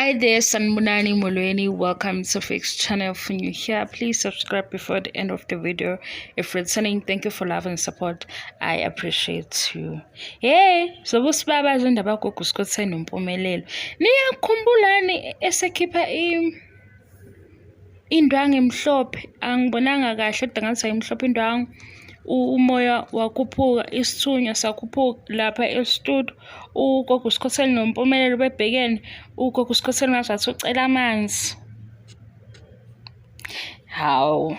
Hi there, Sanibonani, Molweni. Welcome to Fix Channel. If you're new here, please subscribe before the end of the video. If returning, thank you for love and support. I appreciate you. Hey, sobusibabaza indaba kaGogo Skhotheni noMpumelelo. Niyakhumbulani esekhipha indwangu emhlophe? Angibonanga kahle kodwa ngathi ayimhlophe indwangu. Umoya wakhuphuka, isithunywa sakhuphuka lapha e-studio. Ugogo Skhotheni noMpumelelo bebhekene, ugogo Skhotheni ngazathi ucela amanzi. Hawu.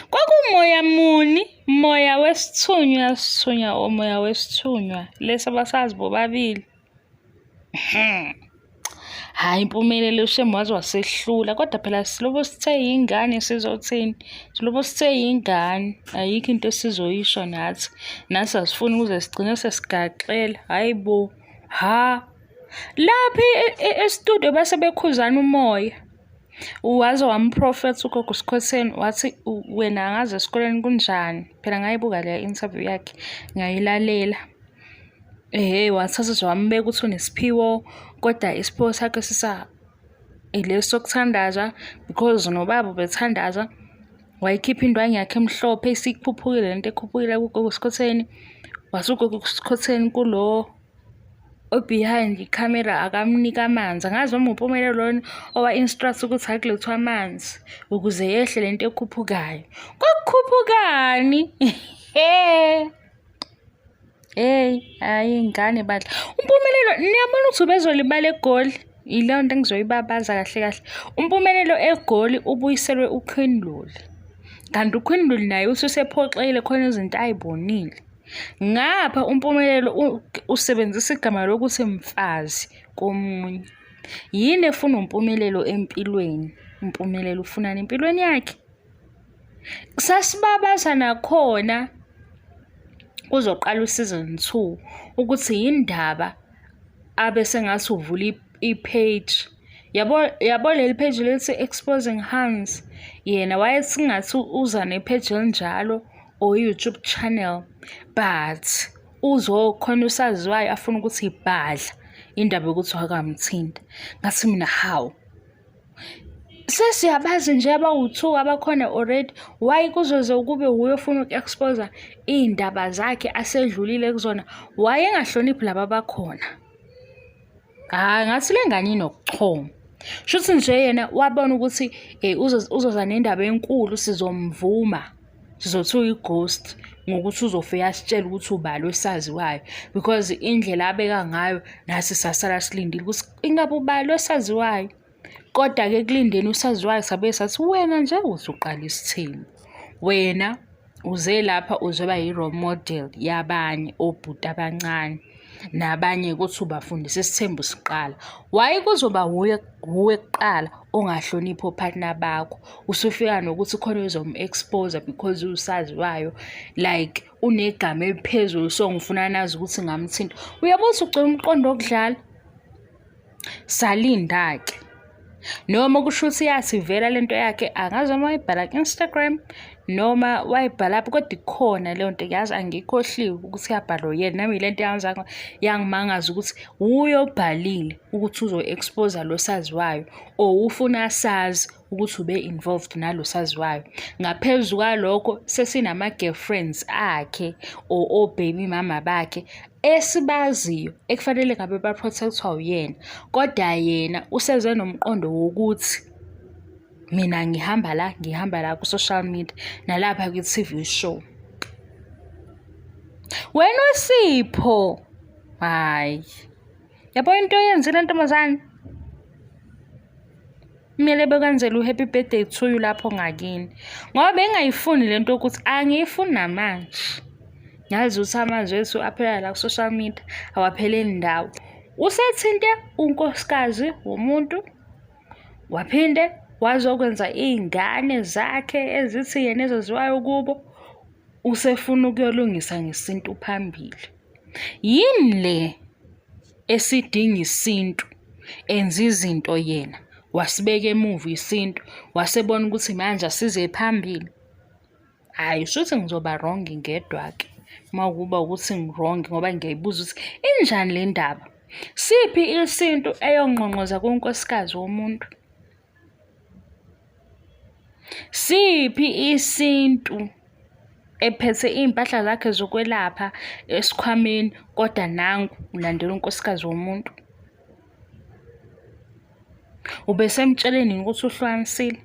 Kwakumoya muni? Moya wesithunywa, sithunywa omoya wesithunywa. Lesi abasazi bobabili. Hhayi, Impumelelo shame waze wasehlula, kodwa phela silobo sithe yingane, sizothini? Silobo sithe yingane, ayikho into esizoyisho nathi. Nathi asifuni ukuze sigcine sesigaxela. Hhayi bo, ha. Lapha e-studio base bekhuzana umoya. Waze wamprofetha ugogo Skhotheni, wathi wena angazi esikoleni kunjani. Phela ngayibuka leya interview yakhe, ngayilalela. Ehhe, wathatha nje wambeka ukuthi unesiphiwo, kodwa isiphiwo sakhe sisa ilesi sokuthandaza because nobaba ubethandaza. Wayikhipha indwangu yakhe emhlophe isikhuphukile lento ekhuphukile kugogo Skhotheni. Wase ugogo Skhotheni kulo o-behind ikhamera akamnike amanzi. Angazi noma uMpumelelo lona owa-instruct ukuthi akulethwe amanzi ukuze yehle lento ekhuphukayo. Kwakukhuphukani? He. Hey, hhayi ingane bandla. UMpumelelo niyabona ukuthi ubezolibala eGoli. Yileyo nto engizoyibabaza kahle kahle. UMpumelelo eGoli ubuyiselwe uQueen Luli. Kanti uQueen Luli naye uthi usephoxekile, khona izinto ay'bonile. Ngapha uMpumelelo usebenzisa igama lokuthi mfazi komunye. Yini efuna uMpumelelo empilweni? UMpumelelo ufunani empilweni yakhe? Sasibabaza nakhona kuzoqala u-season 2 ukuthi yindaba abe sengathi uvula i-page. Yabo, yabo leli page lithi Exposing Hans, yena wayethi ngathi uza ne-page elinjalo or i-YouTube channel, but uzokhona usaziwayo afuna ukuthi ibhadla indaba yokuthi wakamthinta. Ngathi mina, hawu, sesiyabazi nje abawu-two abakhona already, why kuzoze kube wuye ofuna uku-expose iy'ndaba zakhe asedlulile kuzona? Why engahloniphi laba abakhona? Hhayi, ngathi le ngane inokuchoma. Shuthi nje yena wabona ukuthi uzoza nendaba enkulu, sizomvuma, sizothi uyi-ghost ngokuthi uzofika asitshele ukuthi ubani osaziwayo, because indlela abeka ngayo nathi sasala silindile ukuthi ingabe ubani osaziwayo. Kodwa-ke ekulindeni usaziwayo sabe sathi wena nje uzoqala isithembu, wena uze lapha uzoba yi-role model yabanye obhuti abancane nabanye ukuthi ubafundise isithembu siqala. Why kuzoba wuye wuwe kuqala ongahloniphi o-partner bakho, usufika nokuthi khona ozomu-expose because usaziwayo, like unegama eliphezulu, so ngifuna nazi ukuthi ngamthinta. Uyabo ukuthi ugcina umqondo wokudlala? Salinda-ke. Noma kusho ukuthi yathi vela lento yakhe, angazi noma wayibhala ku-Instagram noma wayibhalaphi, kodwa ikhona leyo nto, yazi angikhohliwe ukuthi yabhalwa uyena. Nami le nto yangimangaza ukuthi wuye obhalile ukuthi uzo-expose lo saziwayo or ufuna sazi ukuthi ube-involved nalo saziwayo. Ngaphezu kwalokho sesinama-girlfriends akhe or o-baby mama bakhe esibaziyo ekufanele ngabe ba-protect-wa uyena, kodwa yena useze nomqondo wokuthi mina ngihamba la, ngihamba la ku-social media nalapha kwi-TV show. Wena uSipho, hhayi, yabo into oyenzile ntombazane, kumele bekwenzele u-happy birthday to you lapho ngakini, ngoba bengingayifuni lento yokuthi angiyifuni namanje. Ngazi ukuthi amazwi ethu aphelela la ku-social media, awapheleli ndawo. Usethinte unkosikazi womuntu, waphinde wazokwenza iy'ngane zakhe ezithi yena ezaziwayo kubo, usefuna ukuyolungisa ngesintu phambili. Yini le esidinga isintu? Enza izinto yena, wasibeka emuva isintu, wasebona ukuthi manje asize phambili. Hhayi, shuthi ngizoba wrong ngedwa-ke uma kuba ukuthi ngi-wrong, ngoba ngiyayibuza ukuthi injani le ndaba. Siphi isintu eyongqongqoza kunkosikazi womuntu? Siphi isintu ephethe iy'mpahla zakhe zokwelapha esikhwameni kodwa nangu ulandela unkosikazi womuntu? Ubesemtshele nini ukuthi uhlukanisile?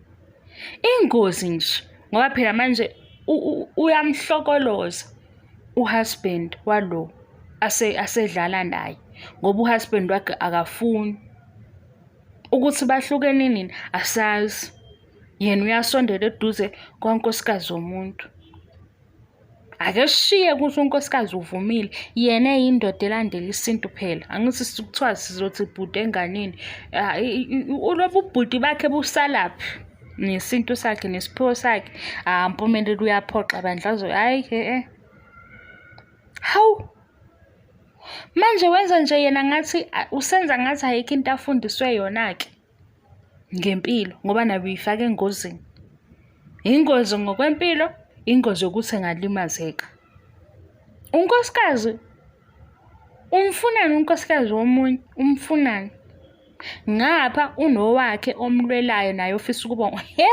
Ingozi nje ngoba phela manje uyamhlokoloza uhusband walo asedlala naye ngoba uhusband wakhe akafuni ukuthi bahlukene nini asazi. Yena uyasondela eduze kwankosikazi womuntu. Ake sishiye ukuthi unkosikazi uvumile, yena eyindoda elandela isintu phela. Angithi kuthiwa sizothi bhuti enganeni. Ulobu bhuti bakhe busalaphi nesintu sakhe nesiphiwo sakhe? Ah, Mpumelelo uyaphoxa bandla hhayi e-e. Hawu! Manje wenza nje yena ngathi usenza ngathi ayikho into afundiswe yona-ke. Ngempilo ngoba nayo uyifaka engozini. Ingozi ngokwempilo, ingozi yokuthi engalimazeka. Unkosikazi, umfunani unkosikazi womunye, umfunani? Ngapha unowakhe omlwelayo naye ofisa ukuba, he,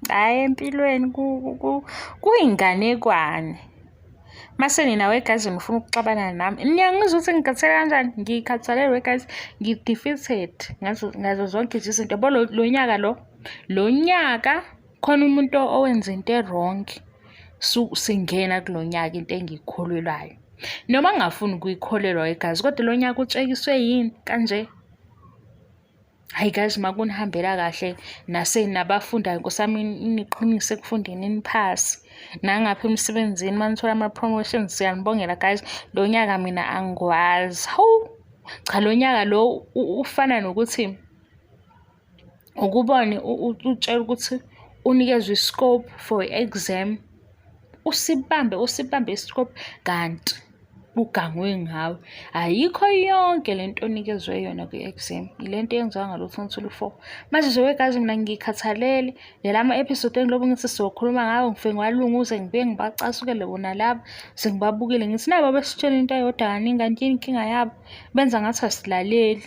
hhayi empilweni kuyinganekwane. Mase nina wegazi nifuna ukuxabana nami. Niyangizwa ukuthi ngikhathele kanjani? Ngikhathalele wegazi, ngi-defeated ngazo ngazo zonke nje izinto. Yabo lo nyaka lo, lo nyaka khona umuntu owenza into e-wrong. Singena kulo nyaka into engiyikholelwayo. Noma ngingafuni ukuyikholelwa wegazi, kodwa lo nyaka utshekiswe yini kanje? Hhayi guys uma kunihambela kahle nabafundayo nkosi yami niqinise ekufundeni niphase. Nangapha emsebenzini uma nithola ama-promotions siyanibongela guys. Lo nyaka mina angikwazi. Hawu! Cha lo nyaka lo ufana nokuthi ukubone utshela ukuthi unikezwe i-scope for i-exam. Usibambe usibambe i-scope kanti kugangwe ngawe. Ayikho yonke le nto onikezwe yona kwi-exam. Ile nto eyenziwa ngalo 2024. Manje nje wegazi mina ngikhathalele. Lela ama-episode engilobu ngithi sizokhuluma ngawo ngifike ngiwalunguze ngibuye ngibacasukele bona laba. Sengibabukile ngithi nabo besitshela into eyodwa kaningi kanti yini inkinga yabo. Benza ngathi asilaleli.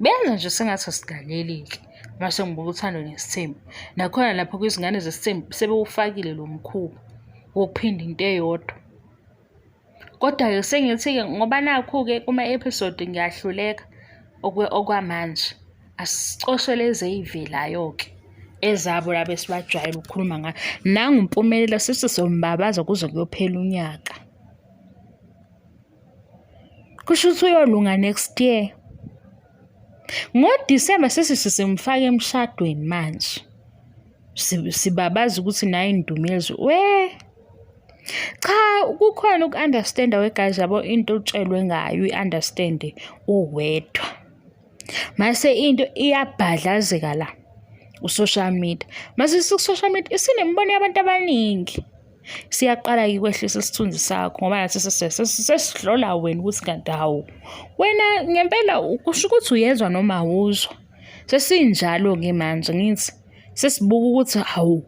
Benza nje sengathi asilaleli-ke. Mase ngibuka uthando nesithembu. Nakhona lapho kwizingane zesithembu sebewufakile lo mkhuba wokuphinda into eyodwa. Kodwa-ke sengithi-ke ngoba nakhu-ke kuma-episode ngiyahluleka okwamanje. Asicoshe lezi ey'velayo-ke ezabo laba esibajwayele ukukhuluma ngayo. Nangu uMpumelelo sithi sombabaza kuze kuyophela unyaka. Kusho ukuthi uyolunga next year. NgoDisemba sesithi simfaka emshadweni manje. Sibabaza ukuthi nayi indumezwe. We! Cha, kukhona uku-understand-a wegazi yabo into otshelwe ngayo uyi-understand-e uwedwa. Mase into iyabhadlazeka la ku-social media. Mase isiku-social media isinemibono yabantu abaningi. Siyaqala-ke ukwehlisa isithunzi sakho ngoba nathi sesihlola wena ukuthi kanti hawu wena ngempela kusho ukuthi uyezwa noma awuzwa. Sesinjalo-ke manje ngithi sesibuka ukuthi hawu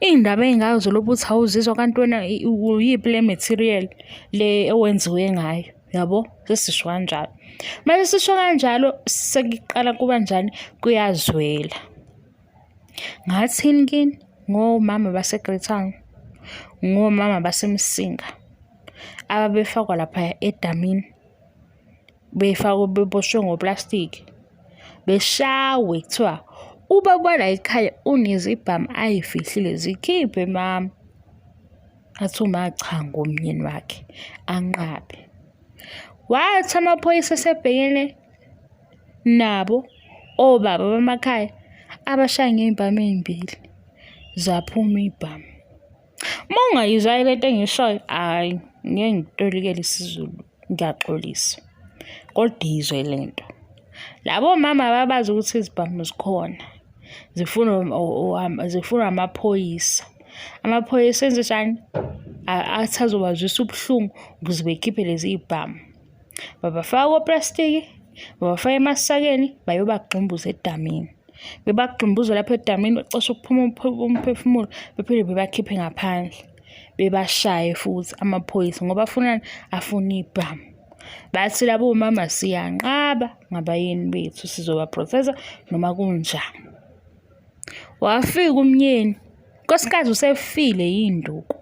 iy'ndaba ey'ngaka zolokhu uthi awuzizwa kanti wena uyiphi le material le owenziwe ngayo yabo sesisho kanjalo. Mase sisho kanjalo sekuqala kuba njani kuyazwela. Ngathini kini ngomama baseGreytown, ngomama baseMsinga ababefakwa laphaya edamini befakwe beboshwe ngoplastiki beshawe kuthiwa ubaba la ekhaya unezibhamu ayifihlile zikhiphe mama. Athi uma cha ngomnyeni wakhe anqabe. Wathi amaphoyisa esebhekene nabo obaba bamakhaya abashaya ngey'bhamu ey'mbili zaphuma iy'bhamu. Uma ungayizwa-ke lento engiyishoyo, hhayi ngeke ngikutolikele isiZulu, ngiyaxolisa. Kodwa iyizwe le nto. Labo mama babazi ukuthi izibhamu zikhona, zifunwa zifunwa amaphoyisa. Amaphoyisa enzenjani? Athi azobazwisa ubuhlungu ukuze bekhiphe lezi y'bhamu. Babafaka koplastiki, babafaka emasakeni, bayobagxumbuza edamini. Bebagxumbuza lapho edamini bacoshe ukuphuma umphefumulo, bephinde bebakhiphe ngaphandle. Bebashaye futhi amaphoyisa ngoba afunani? Afuna ibhamu. Bathi labo mama siyanqaba ngabayeni bethu sizoba-protect-a noma kunjani. Wafika umnyeni, unkosikazi usefile yinduku,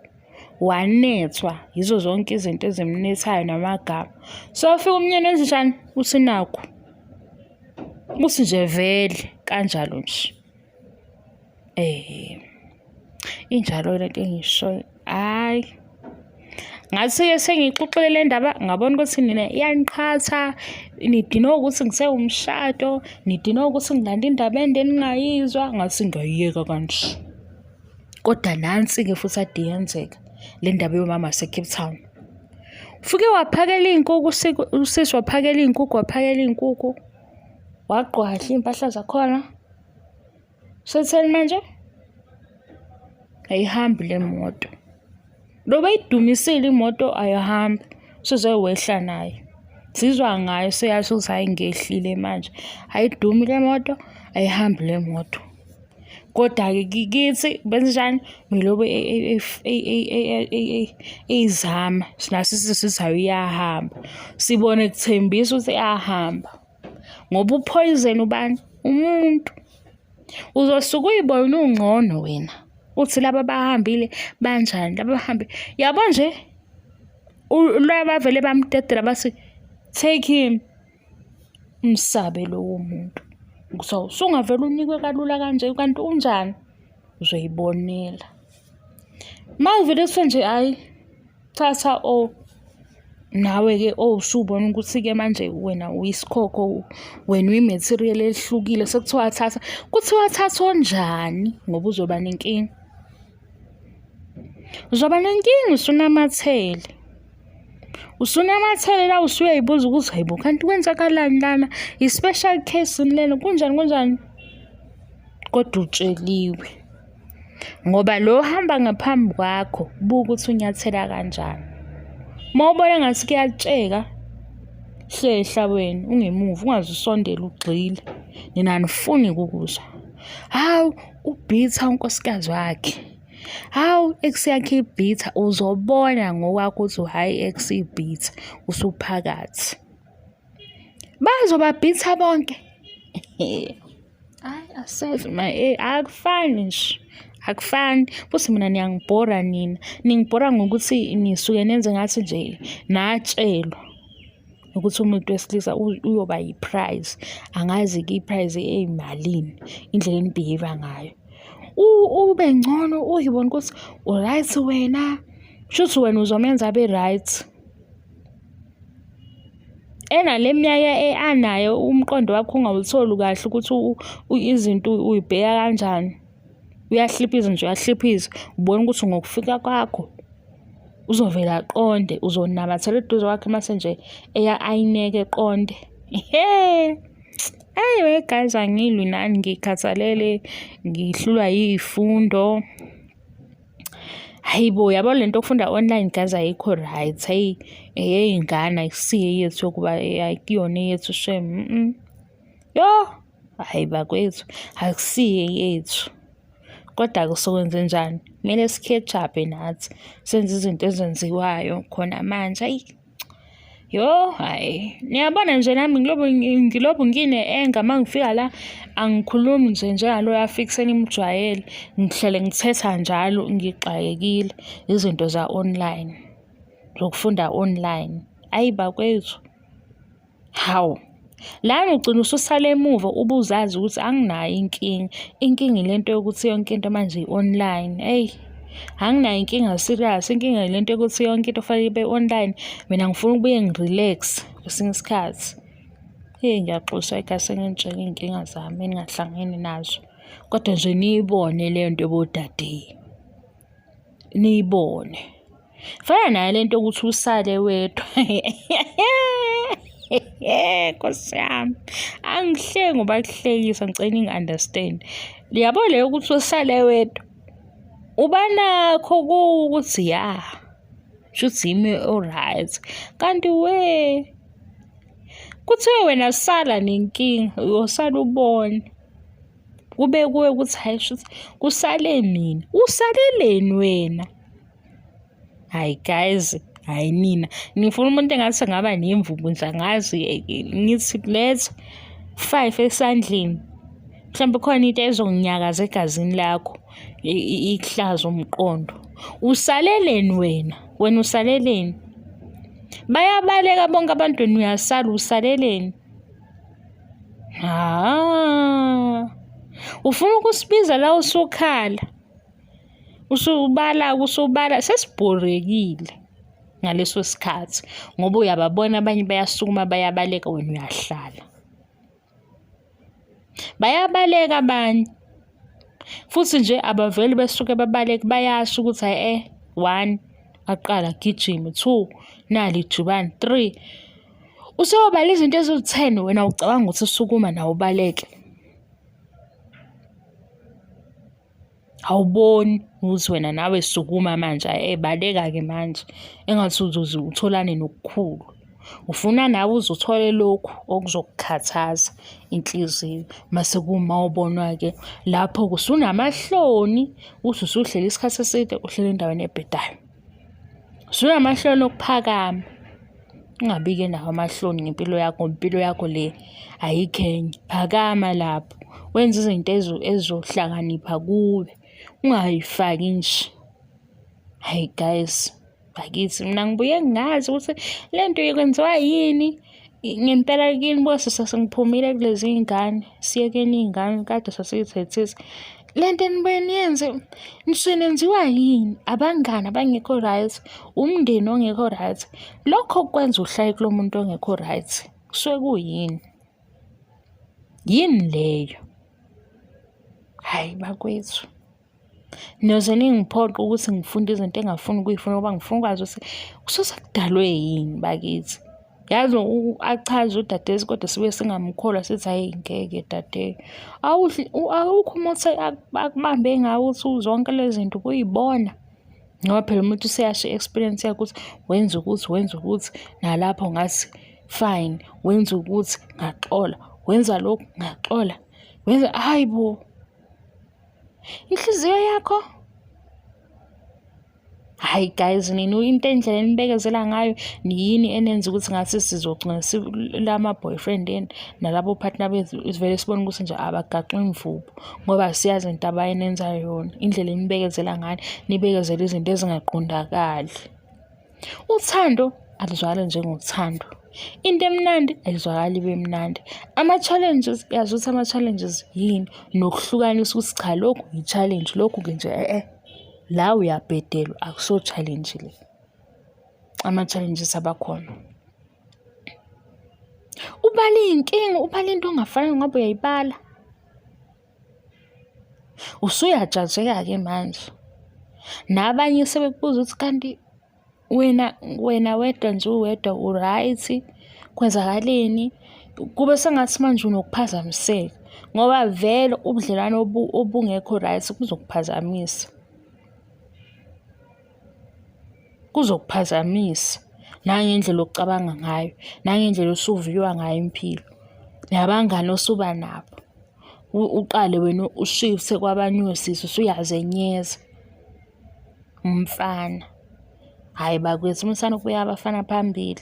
wanethwa yizo zonke izinto ezimnethayo namagama. Sofika umnyeni wenzenjani? Uthi nakhu, uthi nje vele kanjalo nje. Injalo lento engiyishoyo, hhayi. Ngathi-ke sengiyixoxile le ndaba ngabona ukuthi nina iyaniqhatha, nidinwe ukuthi ngisewumshado, nidinwe ukuthi ngilanda indaba ende eningayizwa, ngathi ngiyayiyeka kanje. Kodwa nansi-ke futhi ade yenzeka le ndaba yomama wase-Cape Town. Ufike waphakela iy'nkukhu usisi waphakela iy'nkukhu, waphakela iy'nkukhu, wagqoka kahle iy'mpahla zakhona. Setheni manje? Ayihambi le moto. Lo beyidumisile imoto ayihambi, seze wehla nayo. Sizwa ngayo seyasho ukuthi hhayi ngehlile manje. Ayidumi le moto, ayihambi le moto. Koda-ke kithi benzenjani? Belobe eyizama, naso sithi hhayi iyahamba. Sibone kuthembisa ukuthi iyahamba. Ngoba uphoyizeni ubani? Umuntu. Uzosuke uyibone ungcono wena. Uthi laba abahambile banjani, laba abahambile. Yabo nje laba vele bamdedela bathi take him. Umsabe lowo muntu. So usungavele unikwe kalula kanje kanti unjani? Uzoyibonela. Uma kuvele kuthiwe nje hhayi thatha o nawe-ke oh usubona ukuthi-ke manje wena uyisikhokho wena uyi-material ehlukile sekuthiwa thatha kuthiwa thatha onjani ngoba uzoba nenkinga uzoba nenkinga usunamathele usunamathele la usuyayibuza ukuthi hayibo kanti kwenzakalani lana i-special case lena kunjani kunjani kodwa utsheliwe Ngoba lo ohamba ngaphambi kwakho buka ukuthi unyathela kanjani. Uma ubona ngathi kuyatsheka, hlehla wena ungemuva ungaze usondele ugxile. Nina anifuni ukuzwa. Hawu ubhitha unkosikazi wakhe. Hawu ex yakhe ibhitha uzobona ngokwakho ukuthi hhayi ex ibhitha usuphakathi. Bazobabhitha bonke. Hayi asazi ma akufani nje akufani futhi mina niyangibhora nina ningibhora ngokuthi nisuke nenze ngathi nje natshelwa ukuthi umuntu wesilisa uyoba yi-prize angazi-ke i-prize eyimalini indlela enibhiheva ngayo ube ngcono uyibona ukuthi u-right wena shuthi wena uzomenza abe right Enale minyaka anayo umqondo wakho ungawutholi kahle ukuthi izinto uy'bheka kanjani. Uyahliphiza nje uyahliphiza, ubona ukuthi ngokufika kwakho uzovele aqonde, uzonamathela eduze kwakhe mase nje eya-ayineka eqonde. Hhe! Anyway guys, angilwi nani ngikhathalele, ngihlulwa yiy'fundo. Hhayi bo, yabo le nto yokufunda online guys ayikho right, hhayi eyey'ngane akusiyo eyethu yokuba akuyona eyethu shame . Yoh, hhayi bakwethu akusiyo eyethu. Koda-ke sokwenzenjani? Kumele si-catch up-e nathi senze izinto ezenziwayo khona manje, hhayi. Yo, hhayi, niyabona nje nami ngilobu ngilobu ngine-anger uma ngifika la angikhulumi nje njengaloya Fiks enimjwayele. Ngihlale ngithetha njalo ngixakekile izinto za-online, zokufunda online. Ayi bakwethu. Hawu, lana ugcina ususala emuva ube uzazi ukuthi anginayo inkinga. Inkinga ile nto yokuthi yonke into manje i-online, eyi. Anginayo inkinga serious, inkinga ile nto yokuthi yonke into kufanele ibe online. Mina ngifuna ukubuye ngi-relax kwesinye isikhathi. Hheyi ngiyaxolisa guys senginitshele iy'nkinga zami eningahlangene nazo, kodwa nje niyibone leyo nto bodade, niyibone. Fana nayo lento yokuthi usale wedwa. Nkosi yami. Angihleki ngoba kuhlekisa ngicela ningi-understand. Yabo le yokuthi usale wedwa. Uba nakho ukuthi ya shuthi yimi o-right. Kanti we kuthiwe wena sala nenkinga uyosala ubone. Kube kuwe ukuthi hhayi shuthi kusale mina. Usaleleni wena? Hayi guys, Hhayi nina, nifuna umuntu engathi angaba nemvubu nje angazi ngithi letha five esandleni. Mhlawumbe khona into ezonyakaza egazini lakho ikuhlaza umqondo. Usaleleni wena? Wena usaleleni? Bayabaleka bonke abantu wena uyasala usaleleni? Ha. Ufuna ukusibiza la usukhala. Usubala usubala sesibhorekile ngaleso sikhathi ngoba uyababona abanye bayasukuma bayabaleka wena uyahlala. Bayabaleka abanye futhi nje abaveli besuke babaleke bayasho ukuthi hhayi one aqala agijime, two nali ijubane, three useyobala izinto eziwu-ten wena ucabanga ukuthi sukuma nawe ubaleke. Awuboni ukuthi wena nawe sukuma manje eh baleka-ke manje engathi uzoze utholane nokukhulu. Ufuna nawe uze uthole lokhu okuzokukhathaza inhliziyo. Mase kuma ubonwa-ke lapho usunamahloni uthi usuhleli isikhathi eside uhleli endaweni ebhedayo. Usunamahloni okuphakama. Ungabi-ke nawo amahloni ngempilo yakho ngoba impilo yakho le ayikho enye. Phakama lapho wenze izinto ezizohlakanipha kuwe, ungayifaki nje. Hhayi guys, bakithi mina ngibuye ngingazi ukuthi le nto kwenziwa yini ngempela kini bose sengiphumile kulezi iy'ngane, siyekeni iy'ngane kade sasiy'thethisa. Le nto enibuye niyenze nisuke nenziwa yini? Abangani abangekho right, umndeni ongekho right. Lokho kukwenza uhlale kulo muntu ongekho right kusuke kuyini? Yini leyo? Hhayi bakwethu. Niyoze ningiphoqe ukuthi ngifunde izinto engingafuni ukuy'funda ngoba ngifuna ukwazi ukuthi kusuke sekudalwe yini bakithi. Yazi achaze udadewethu kodwa sibuye singamkholwa sithi hhayi ngeke dade. Awukho umuthi akubambe ngawo ukuthi zonke lezi zinto ubuy'bona. Ngoba phela umuntu useyasho i-experience yakhe ukuthi wenza ukuthi, wenza ukuthi, nalapho ngathi fine, wenza ukuthi ngaxola, wenza lokhu ngaxola, wenza hhayi bo. Inhliziyo yakho Hhayi guys nina into endlela enibekezela ngayo yini enenza ukuthi ngathi sizogcina silama-boyfriend enu nalabo partner bethu sivele sibone ukuthi nje abagaxwa imvubu ngoba siyazi into abayenenza yona indlela enibekezela ngayo nibekezela izinto ezingaqondakali. Uthando aluzwakali njengothando. Into emnandi ayizwakali ibe mnandi. Ama-challenges, yazi ukuthi ama-challenges yini nokuhlukanisa ukuthi cha lokhu i-challenge, lokhu-ke nje e-e. La uyabhedelwa akusiyo challenge le. Ama-challenges abakhona. Ubala iy'nkinga, ubala into ongafanele ngabe uyayibala. Usuyajajeka-ke manje. Nabanye sebekubuza ukuthi kanti wena wena wedwa nje uwedwa u-right, kwenzakaleni? Kube sengathi manje unokuphazamiseka ngoba vele ubudlelwano obungekho right buzokuphazamisa. Kuzokuphazamisa nangendlela ocabanga ngayo, nangendlela osuviywa ngayo impilo, nabangani osuba nabo. Uqale wena ushifte kwabanye osisi usuyazenyeza umfana. Hhayi bakwethu musani ukubeka abafana phambili,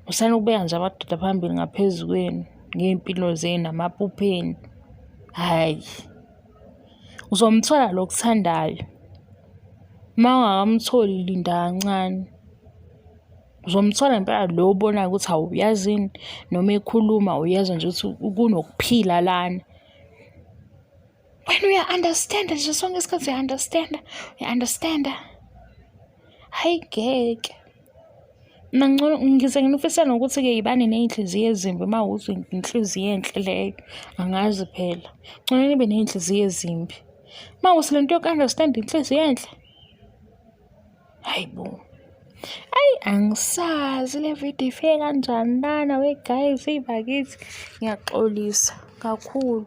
musani ukubeka nje amadoda phambili ngaphezu kwenu ngey'mpilo zenu namaphupho enu, hhayi. Uzomthola lo okuthandayo, uma ungakamtholi linda kancane. Uzomthola ngempela lo obonayo ukuthi hawu yazini noma ekhuluma uyezwa nje ukuthi kunokuphila lana. Wena uya-understand-a nje sonke isikhathi uya-understand-a, uya-understand-a. Hhayi ngeke. Mina ngcono ngize nginifisela nokuthi-ke yibani ney'nhliziyo ezimbi uma kuwukuthi inhliziyo enhle leyo, angazi phela. Ngcono nibe ney'nhliziyo ezimbi. Uma kuwukuthi le nto yoku-understand-a inhliziyo enhle. Hayi bo. Ayi angisazi le video ifike kanjani lana we guys, eyi bakithi ngiyaxolisa kakhulu.